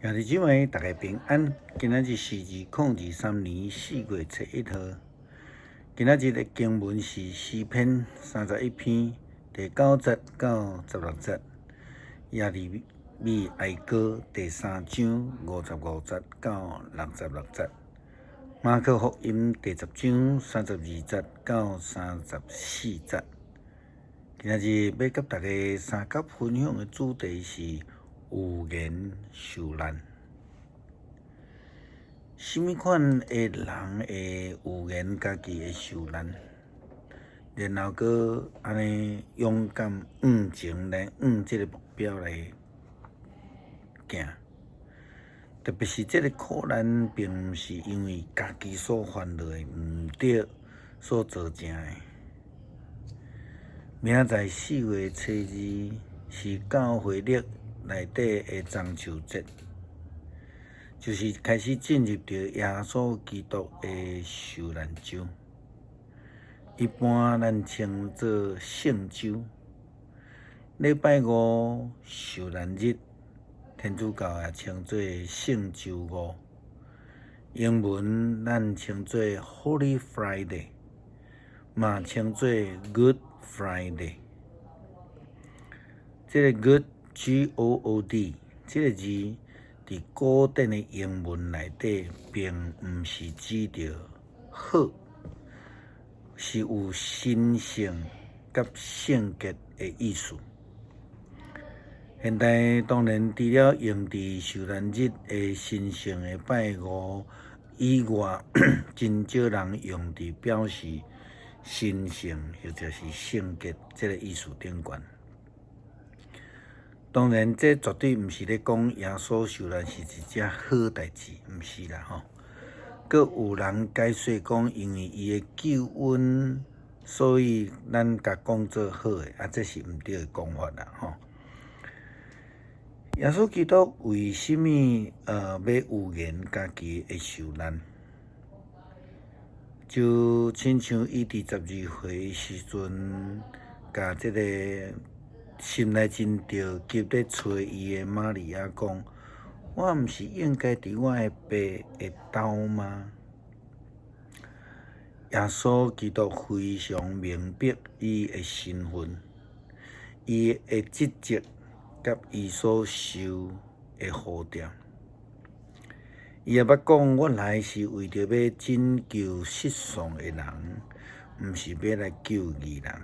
兄弟姊妹，大家平安。今仔日是2023年4月7日。今仔日的經文是詩篇31篇第9節到16節，耶利米哀歌第3章55節到66節，馬可福音第10章32節到34節。今仔日欲佮大家相佮分享的主題是預言受難。啥物款的人會預言家己會受難，然後閣按呢勇敢向前來向這個目標來行？特別是這個苦難，並毋是因為家己所犯落的毋對所造成的。明仔載4月初2是教會曆內底的棕樹節，就是開始進入著耶穌基督的受難週，一般咱稱做聖週。禮拜五受難日，天主教也稱做聖週五，英文咱稱做 Holy Friday，嘛稱做 Good Friday。這個 Good G O O D 這個字，佇古典的英文內底，並毋是指著好，是有神聖佮聖潔的意思。現代當然除了用佇受難日的神聖的拜五以外，真少人用佇表示神聖或者是聖潔這個意思頂懸。當然，這絕對毋是咧講耶穌受難是一件好代誌，毋是啦吼。閣有人解說講，因為伊的救恩，所以咱共講做好的，啊，這是毋對的講法啦吼。耶穌基督為啥物欲預言家己會受難？就親像伊佇12歲時陣，共這個心內真著急咧揣伊的瑪利亞講：我毋是應該佇我的爸的兜嗎？耶穌基督非常明白伊的身份、伊的職責佮伊所受的呼召。伊也捌講：我來是為著欲拯救失喪的人，毋是欲來救義人。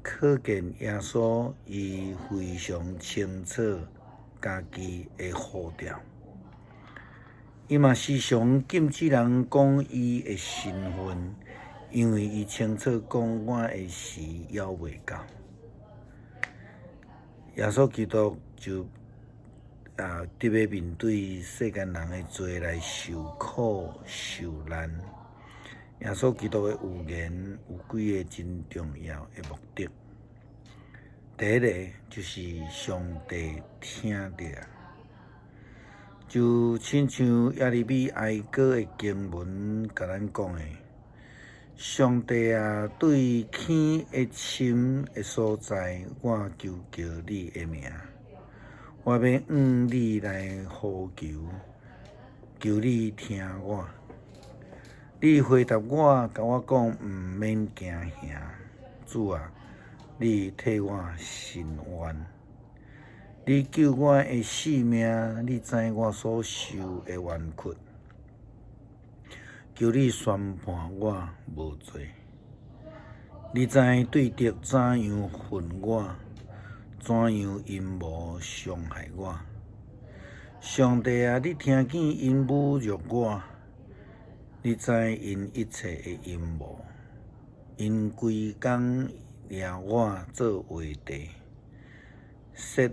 可見耶穌伊非常清楚家己的呼召，伊嘛時常禁止人講伊的身份，因為伊清楚講我的時猶未到。耶穌基督就得欲面對世間人的罪來受苦受難。耶穌基督的預言有幾个真重要的目的。第一個就是上帝聽著，就親像耶利米哀歌的經文共咱講的，上帝啊，對坑會深的所在，我求叫你的名，我欲向你來呼求，求你聽我。你回答我，共我講，毋免驚嚇，主啊！你替我伸冤，你救我的性命，你知我所受的冤屈，求你宣判我無罪。你知對敵怎樣恨我，怎樣陰謀傷害我。上帝啊，你聽見𪜶侮辱我，你知𪜶一切的陰謀，𪜶規工掠我做話題，設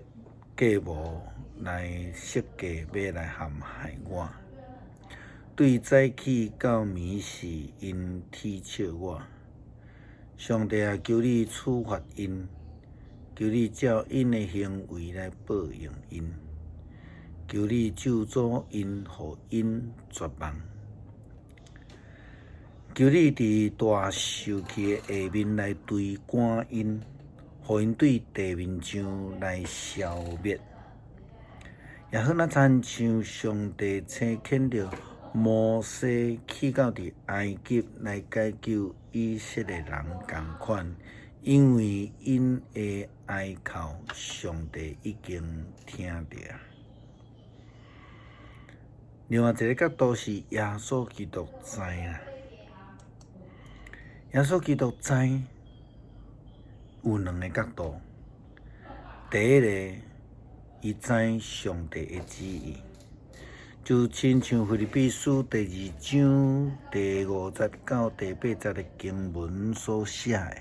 計謀來設計欲來陷害我。對早起到暝時，𪜶恥笑我。上帝啊，求你處罰𪜶，求你照𪜶的行為來報應𪜶，求你咒詛𪜶，予𪜶絕望。求你佇大受氣的下面來追趕𪜶，予𪜶對地面上來消滅。也好若親像上帝差遣著摩西去到佇埃及來解救以色列人仝款，因為𪜶的哀哭，上帝已經聽著。另外一个角度是耶穌基督知啦，耶穌基督知有兩个角度。第一个，伊知上帝的旨意，就親像腓立比書第二章第五節到第八節的經文所寫的，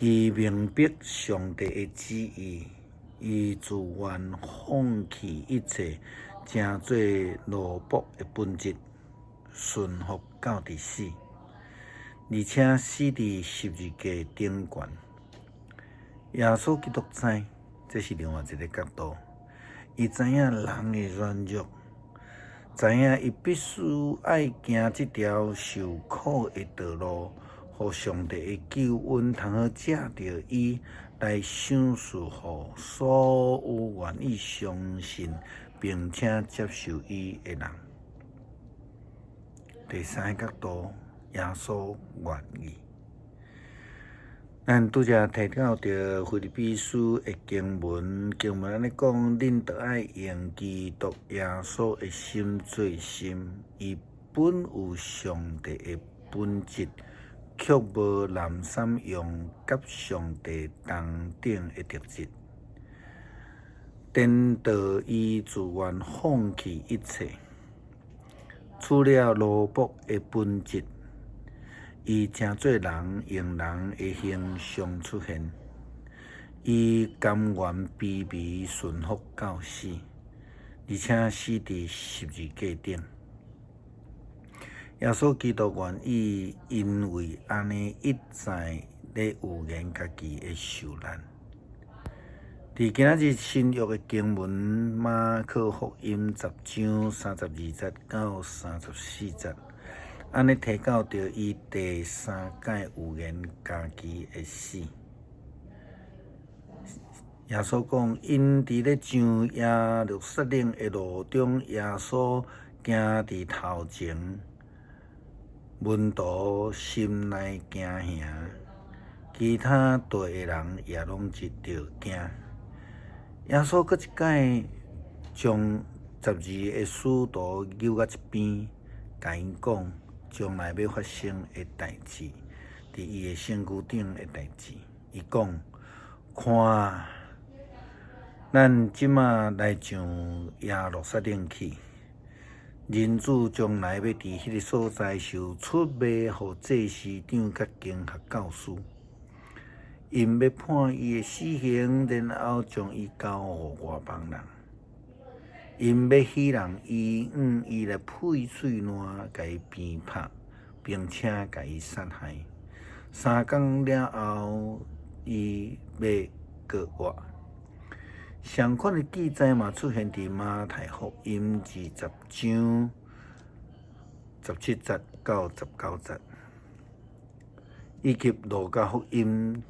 伊明白上帝的旨意，伊自願放棄一切，成做奴僕的本質，順服到佇死，而且死佇十字架頂懸。耶穌基督知，這是另外一个角度，伊知影人的軟弱，知影伊必須愛行這條受苦的道路，予上帝的救恩通好藉著伊來賞賜予所有願意相信並且接受伊的人。第三个角度，耶穌願意。咱拄才提到著腓立比書的經文，經文按呢講，恁著愛用基督耶穌的心做心，伊本有上帝的本質，卻無濫三用佮上帝同等的特質。顛倒伊自願放棄一切，取了奴僕的本質。伊成做人，用人的形象出現。伊甘願卑微順服到死，而且死佇十字架頂。耶穌基督願意因為按呢一再咧預言家己的受難。佇今仔日新約的經文馬可福音十章三十二節到三十四節。按呢提到著伊第三擺預言家己的死。耶穌講，𪜶佇咧上耶路撒冷的路中，耶穌行佇頭前，門徒心內驚嚇，其他綴的人也攏一著驚。耶穌閣一擺將十二个使徒揪到一邊，共𪜶講將來欲發生的代誌，佇伊的身軀頂的代誌。伊講：看，咱這馬來上耶路撒冷去，人子將來欲佇彼个所在受出賣予祭司長佮經學教師，𪜶欲判伊的死刑，然後將伊交予外邦人。𪜶欲許人伊向伊來配喙瀾，共伊鞭拍，並且共伊殺害。三工了後，伊欲閣活。相款的記載嘛出現佇馬太福音二十章十七節到十九節，以及路加福音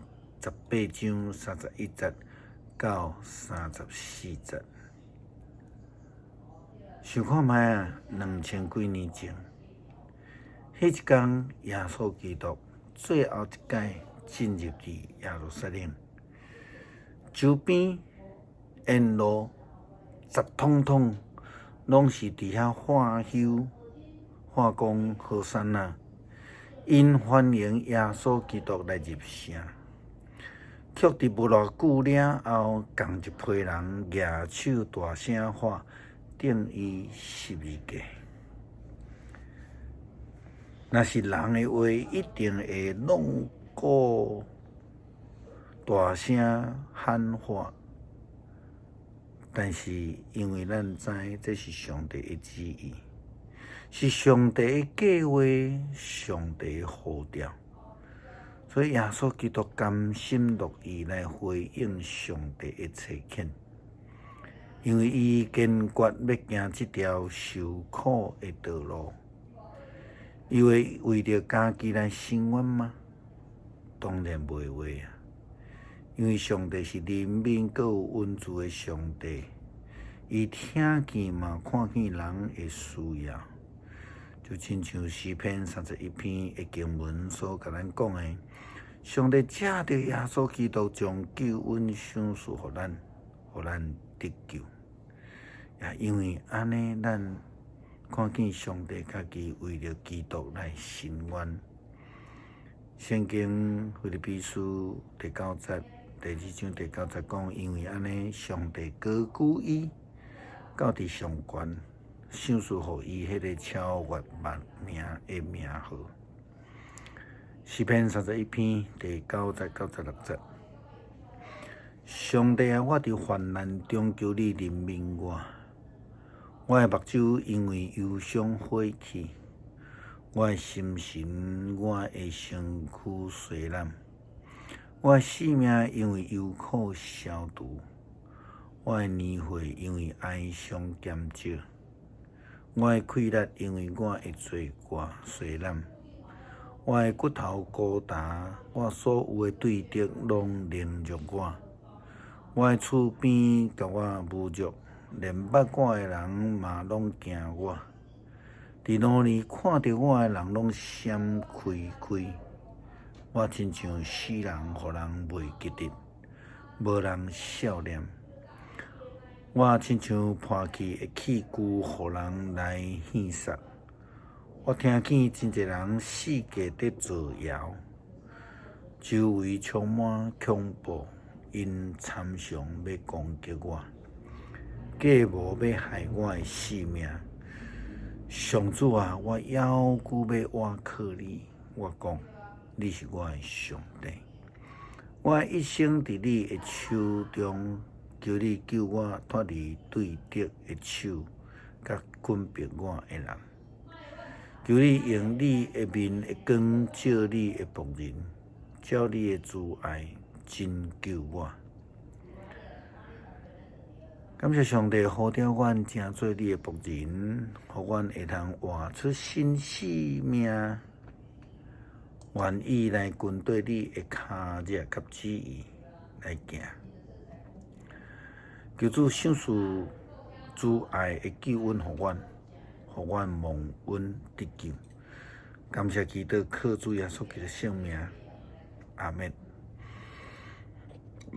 十八章三十一節到三十四節。想看覓啊？兩千幾年前，彼一工耶穌基督最後一擺進入佇耶路撒冷，周邊沿路雜統統攏是佇遐喝休，喊講和散那，𪜶歡迎耶穌基督來入城，卻佇無偌久了後，仝一批人舉手大聲喊，釘伊十字架。若是人的話，一定會挵鼓大聲喊話。但是因為咱知這是上帝的旨意，是上帝的計劃，上帝的呼召，所以耶穌基督甘心樂意來回應上帝的差遣。因為伊堅決欲行這條受苦的道路，伊會為著家己來伸冤嗎？當然袂會啊！因為上帝是憐憫閣有恩慈的上帝，伊聽見嘛看見人的需要，就親像詩篇31篇的經文所共咱講的，上帝藉著耶穌基督將救恩賞賜予咱，予咱得救。也因為按呢，咱看見上帝家己為著基督來伸冤。聖經腓立比書第九節，第二章第九節講，因為按呢，上帝高舉伊到佇上懸，賞賜予伊彼个超越萬名的名號。詩篇31篇第9節到16節，上帝啊，我佇患難中求你憐憫我，我的目睭因為憂傷火去，我的心神，我的身軀衰懶，我的性命因為憂苦消除，我的年歲因為哀傷減少，我的氣力因為我的罪過衰懶，我的骨頭孤單，我所有的對敵攏凌辱我，我的厝邊共我侮辱，連捌我的人嘛攏驚我。佇路裡看著我的人攏閃開開，我親像死人，予人袂記得，無人數念。我親像破去的器具，予人來戲殺。我聽見真濟人四界佇造謠，周圍充滿恐怖，𪜶參詳欲攻擊我，計謀欲害我的性命。上主啊，我猶閣欲倚靠你，我講，你是我的上帝。我一生佇你的手中，求你救我脫離對敵的手，佮困迫我的人。求你用你的面的光照你的僕人，照你的慈愛拯救我。感謝上帝呼召阮成做你的僕人，予阮會通活出新生命，願意來跟綴你的跤跡佮旨意來行。求主賞賜慈愛的救恩予阮，予阮蒙恩得救。感謝基督，靠主耶穌基督聖名，阿們。